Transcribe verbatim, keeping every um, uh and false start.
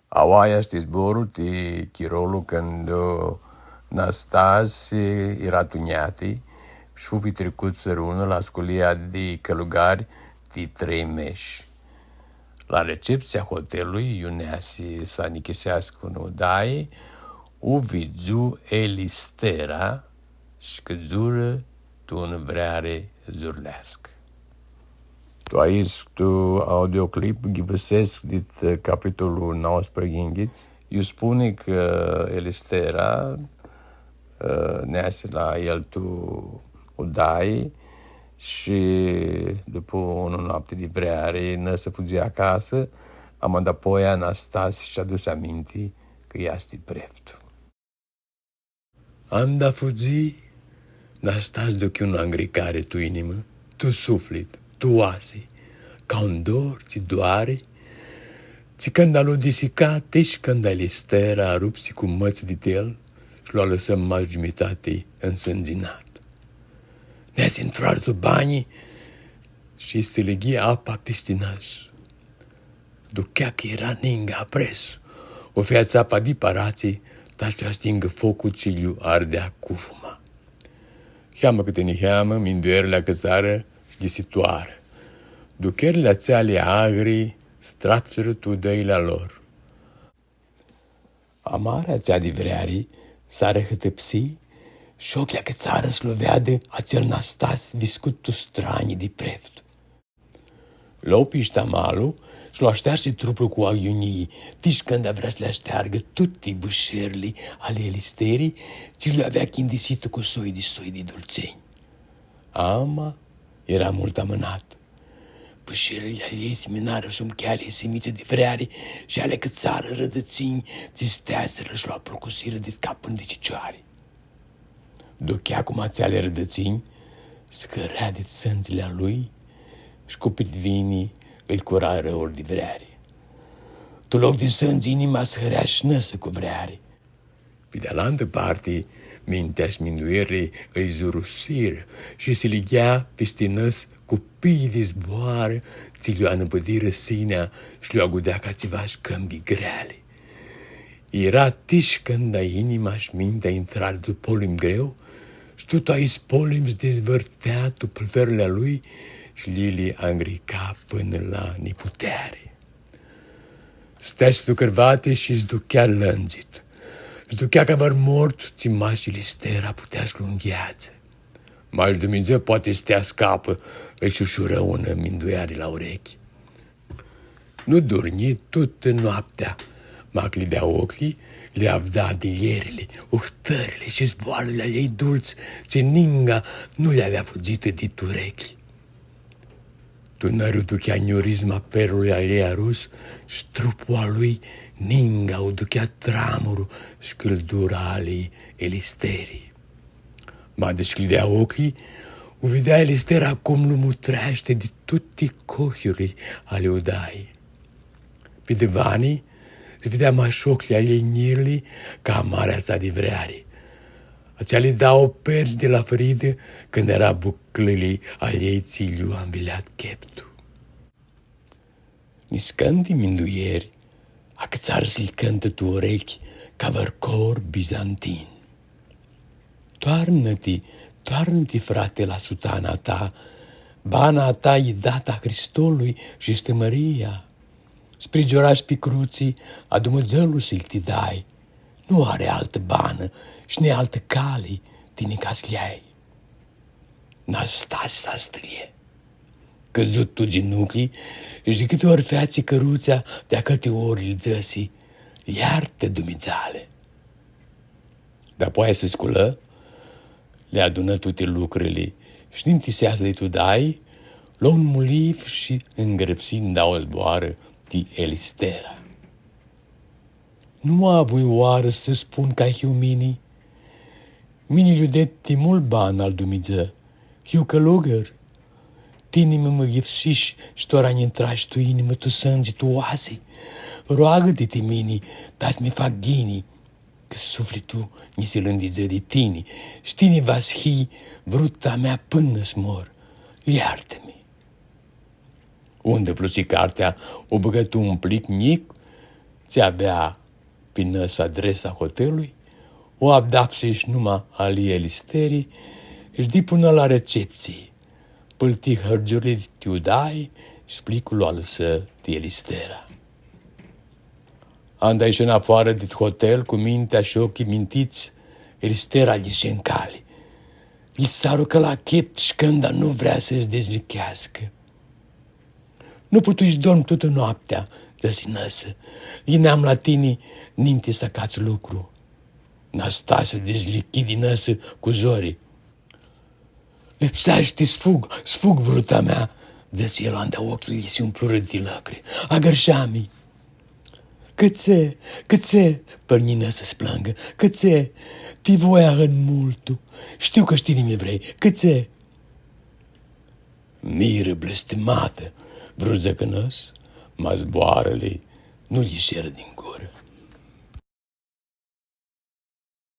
Aoa easti zborlu ti chirolu cãndu Nastasi eara tu njati shi fu pitricut sãrunã la sculia di cãlugari ti trei meshi. La receptsia a hotelului, iu neasi s-anichiseascã unã udaji, u vidzu Elistera shi cãdzurã tu unã vreari zurleascã. Tu aestu audioclip ghivãsescu dit, eh, capitolu nauãsprãyinghits, iu spuni cã Elistera, eh, neasi la el tu udai shi, dupu unã noapti di vreari, nã s-fudzi acasã, ama dapoia Nastasi sh-adusi aminti cã easti preftu. Anda fudzi, Nastasi duchea unã angricari tu inimã, tu suflit, tu oasi, ca un dor tsi doari, tsi canda lu disica, tish canda Elistera arupsi cu mãts di el shi lu alãsã mash giumitati nsãndzinat. Neasi ntru artu banji shi s-lighi apa pisti nãs. Duchea cã eara ningã apres, u featsi apa di paratsi, ta s-astingã foclu tsi lj-ardea cufuma. Niheamã cãtã niheamã, minduerli acãtsarã s-lji si toarã. Ducherli atseali agri s-trapsirã tu udãili a lor. Amara atsea di vreari s-arãhãtãpsi shi oclji acãtsarã s-lu veadã atsel Nastas viscut tu stranji di preftu. Lo pishti amalu shi lu ashtearsi truplu cu aghunii, tish canda vrea s-li ashteargã tuti bãsherli ali Elisteri, tsi li avea chindisitã cu soi di soi di dultsenj. Ama eara multu amãnat. Bãsherli a ljei siminarã sum cheali simitsã di vreari shi ali acãtsarã rãdãtsinj, tsi s-teasirã shi lu aplucusirã di cap pãnã di cicioari. Duchea cum atseali rãdãtsinj s-hãrea di sãndzili a lui shi cu pitvini ãlj cura arãuri di vreari. Tu loc di sãndzi, inima s-hãrea shi nãsã cu vreari. Pi di alantã parti, mintea shi minduerli ãlj zurusirã shi si lighea pisti nãs cu pii di zboarã tsi lj-u anãpãdirã sinea shi lj-u agudea ca tsiva sh-cãmbi greali. Eara tish canda inima shi mintea intrarã tu polim greu, shi tutu aestu polim s-dizvãrtea tu plãtãrli a lui shi lji li angrica pãnã la niputeari. Steasi tu cãrvati shi s-duchea lãndzit. S-duchea ca vãr mort, tsi mash Elistera putea s-lu ngheatsã. Mash Dumnidzã poati s-ti ascapã, ãlj shushurã unã mindueari la ureclji. Nu durnji tutã noaptea, ma cljidea ocljilj, li avdza adiljerli, uhtãrli shi zboarãli a ljei dultsi, tsi ninga nu li avea fudzitã dit ureclji. Tu nãri u duchea njurizma a perlui a ljei arus, shi truplu a lui ninga u duchea tramuru shi cãldura ali Elisteri. Ma dishcljidea ocljilj, u videa Elistera cum lu mutreashti di tuti cohiurli ali udai. Pi divani s-videa mash ocljilj a ljei njirli ca amara atsea di vreari. Atseali dauã pertsã di la fãridã, cãndu eara buclãli a ljei tsi lj-u anvileat cheptu. Niscãnti mindueri acãtsarã s-lji cãntã tu ureclji ca vãr cor bizantin. Toarnã-ti, toarnã-ti, frate, la sutana a ta, bana a ta i datã a Hristolui shi easti mãria. Sprigiurash pi crutsi, a Dumnidzãlui s-lji ti dai. Nu ari altã banã shi ni altã cali tini ca s-lji ai. Nastasi s-astãlje. Cãdzu tu ginuclji shi di cãti ori featsi cãrutsea, di acãti ori lji dzãsi: „Ljartã, Dumnidzale!” Dapoaia si sculã, li adunã tuti lucrili shi ninti s-easã di tu udai, lo un muliv shi ngrãpsi ndauã zboarã ti Elistera. Nu avui oarã s-spun cã hiu mini. Mini lj-u ded ti multu ban al Dumnidzã. Hiu cãlugãr. Tini mi mãyipsish shi tora nj-intrash tu inimã, tu sãndzi, tu oasi. Roagã-ti ti mini, ta s-mi fac ghini, cã suflitlu nji si lãndidzã di tini, shi tini va s-hii vruta mea pãnã s-mor. Ljartã-mi. U ndãplusi cartea, u bãgã tu un plic njic Tsi avea pi nãs adresa hotelului, u avdapsi shi numa ali Elisteri, shi dipunã la receptsii, pãlti hãrgiurli ti udai shi pliclu lu alãsã ti Elistera. Anda ishi nafoarã dit hotel cu mintea shi oclji mintits, Elistera lji ishi ncali. Lji s-arucã la cheptu shi canda nu vrea s-dizlicheascã. Nu putui s-dorm tutã noaptea, dzãsi nãsã. Yineam la tini ninti s-acats lucru. Nastasi dizlichi di nãsã cu zori. Lipseashti s-fug, s-fug, vruta mea, dzãsi el, anda oclji lji si umplurã di lãcri. Agãrshami. Cãtse, cãtse, pãrnji nãsã s-plãngã, cãtse, ti voi ahãt multu, shtiu cã shi tini mi vrei, cãtse. Mirã blãstimatã, vru s-dzãcã nãsã, ma zboarãli nu lji ishirã din gurã.